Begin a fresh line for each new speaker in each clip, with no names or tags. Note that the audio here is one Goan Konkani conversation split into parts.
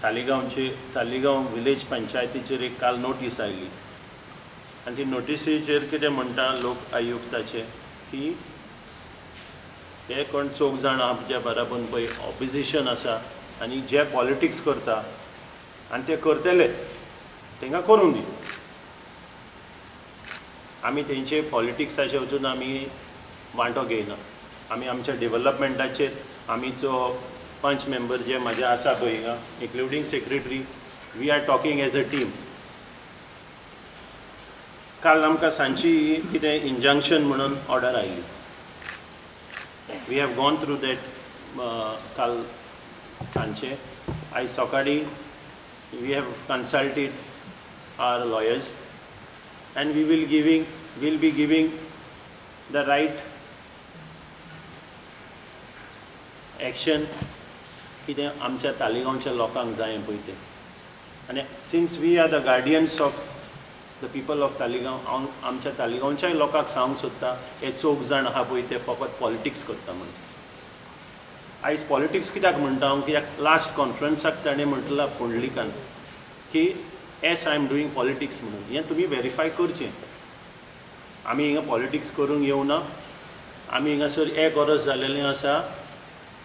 तालिगांवचे तालिगांव विलेज पंचायतीचेर एक काल नोटीस आयली आनी ती नोटिसीचेर कितें म्हणटा लोक आयुक्ताचे की हे कोण चौग जाण आमच्या बराबर पळय ऑपोजिशन आसा आनी जे पॉलिटिक्स करता आनी ते करतले तांकां करूं दी. आमी तेंचे पॉलिटिक्साचे वचून आमी वांटो घेयना. आमी आमच्या डेवलपमेंटाचेर आमी जो पंच मेंबर जे म्हाजे आसा पळय हिंगा including secretary, we are talking as a team. काल आमकां सांजची कितें इंजंक्शन म्हणून ऑर्डर आयली. We have gone through that काल सांजचे. आयज सकाळीं we have consulted our lawyers and we will be giving the right action कितें आमच्या तालिगांवच्या लोकांक जाय पळय तें. आनी since we are the guardians of the people of Taleigao, हांव आमच्या तालिगांवच्याय लोकांक सांगूंक सोदता हे चौग जाण आहा पळय ते फकत पॉलिटिक्स करता म्हणून. आयज पॉलिटिक्स कित्याक म्हणटा हांव, कित्याक लास्ट कॉन्फरन्साक ताणें म्हटलां पुंडलिकान की as I am doing politics म्हणून. हें तुमी वेरीफाय करचें. आमी हिंगा पॉलिटिक्स करूंक येवना. आमी हिंगासर एक वरस जालेलें आसा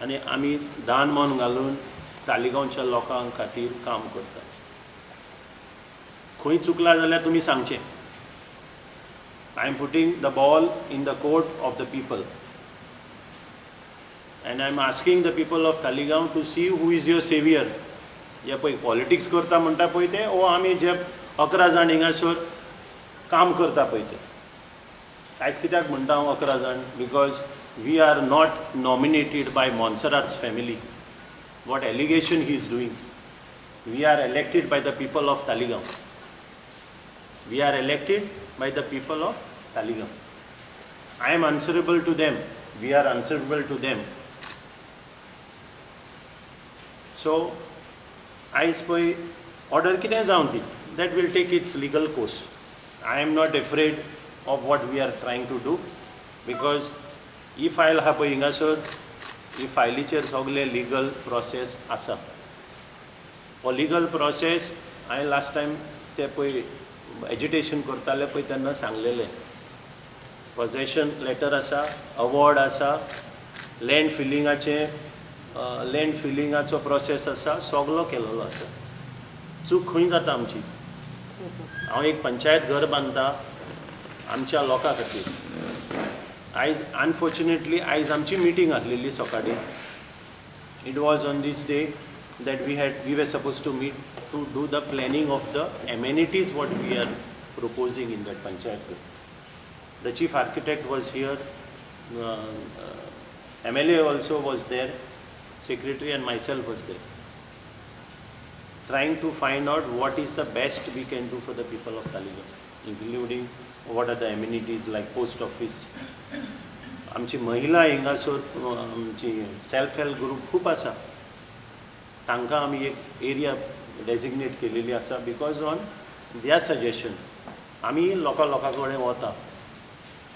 आनी आमी दान मन घालून तालिगांवच्या लोकां खातीर काम करता. खंय चुकला जाल्यार तुमी सांगचें. I am putting the ball in the court of the people and I am asking the people of Taleigao to see who is your saviour. जे पळय पॉलिटिक्स करता म्हणटा पळय ते, ओ आमी जे 11 जाण हिंगासर काम करता पळय ते. आयज कित्याक म्हणटा हांव 11 जाण, because we are not nominated by Monserrate's family. What allegation he is doing. We are elected by the people of Taleigao. We are elected by the people of Taleigao. I am answerable to them. We are answerable to them. So आयज पळय ऑर्डर कितें जावं ती, that will take its legal course. I am not afraid of what we are trying to do because he file आहा पळय हिंगासर, ही फायलीचेर सगळे लिगल प्रोसेस आसा. हो लिगल प्रोसेस हांवें लास्ट टायम ते पळय एजिटेशन करताले पळय तेन्ना सांगलेलें. पॉझेशन लेटर आसा, अवॉर्ड आसा, लँड फिलिंगाचें लँड फिलिंगाचो प्रोसेस आसा, सगलो केलेलो आसा. चूक खंय जाता आमची? हांव एक पंचायत घर बांदता आमच्या लोकां खातीर. आयज अनफॉर्च्युनेटली आयज आमची मिटींग आसलेली सकाळीं. It was on this day that we were suppose to meet to do the planning of the amenities what we are proposing in that panchayat ghar. The chief architect was here, MLA also was there, secretary and myself was there, trying to find out what is the best we can do for the people of Taleigao, including what are the amenities like post office. आमची महिला हिंगासर आमची सेल्फ हेल्प ग्रुप खूब आसा, तांकां आमी एक एरिया डेजिग्नेट केलेली आसा because on their suggestion आमी लोकां लोकां कडेन वता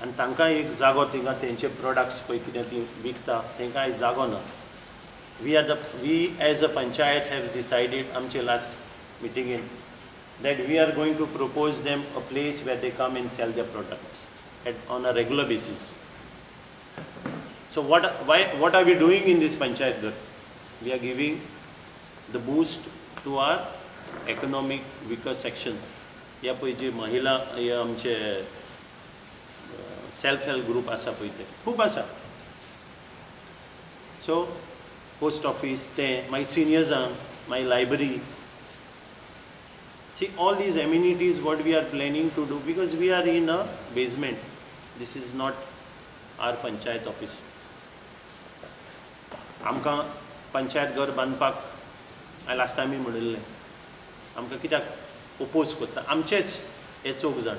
आनी तांकां एक जागो थिंगा तेंचे प्रोडक्ट्स पळय कितें ती विकता तांकां आयज जागो ना. We as a panchayat have decided आमचे last मिटिंगेन that we are going to propose them a place where they come and sell their products on a regular basis. So what are we doing in this panchayat ghar? We are giving the boost to our economic weaker section. ह्या पळय जी महिला हे आमचे सेल्फ हेल्प ग्रुप आसा पळय ते खूब आसा. सो पोस्ट ऑफीस तें, मागीर सिनियर्सांक, मागीर library. See all these amenities what we are planning to do because we are in a basement. This is not our panchayat office. आमकां पंचायत घर बांदपाक हांवें लास्ट टायमूय म्हणिल्लें, आमकां कित्याक ओपोज करता आमचेच हे चौग जाण.